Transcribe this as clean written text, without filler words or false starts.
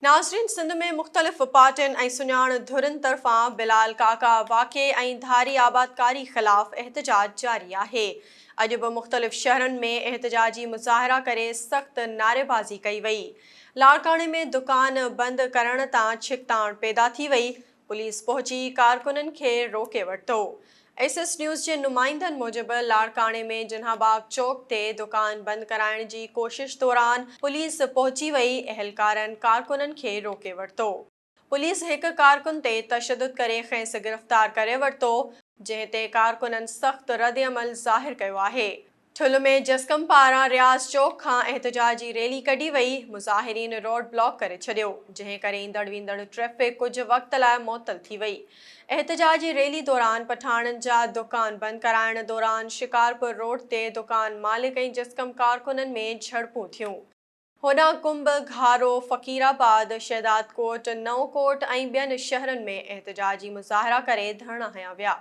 ناظرين سنڌ ۾ مختلف پارٽين ۽ سڃاڻ ڌرين طرفان بلال ڪاڪا واقعي ۽ ڌاري آبادڪاري خلاف احتجاج جاري آهي. اڄ به مختلف شهرن ۾ احتجاجي مظاهرا ڪري سخت نعريبازي ڪئي وئي. لاڙڪاڻي ۾ دڪان بند ڪرڻ تان ڇڪتاڻ پيدا ٿي وئي، پوليس پهچي ڪارڪنن کي روڪي ورتو. ايس ايس نيوز جي نمائندن موجب لاڙڪاڻي ۾ جناح باغ چوڪ تي دڪان بند ڪرائڻ جي ڪوشش دوران پوليس پهچي وئي، اهلڪارن ڪارڪنن کي روڪي ورتو. پوليس هڪ ڪارڪن تي تشدد ڪري کيس گرفتار ڪري ورتو، جنهن تي ڪارڪنن سخت ردعمل ظاهر ڪيو آهي. ٺل ۾ جسقم پاران رياض چوڪ کان احتجاجي ريلي ڪڍي وئي، مظاهرين روڊ بلاڪ ڪري ڇڏيو، جنهن ڪري ايندڙ ويندڙ ٽريفڪ ڪجهه وقت لاء معطل ٿي وئي. احتجاجي ريلي دوران پٺاڻن جا دڪان بند ڪرائڻ دوران شڪارپور روڊ تي دڪان مالڪ ۽ جسقم ڪارڪنن ۾ جهڙپون ٿيون. هوڏانهن ڪنب، گهارو، فقير آباد، شهدادڪوٽ، نئون ڪوٽ ۽ ٻين شهرن ۾ احتجاجي مظاهرا ڪري ڌرڻا هنيا ويا.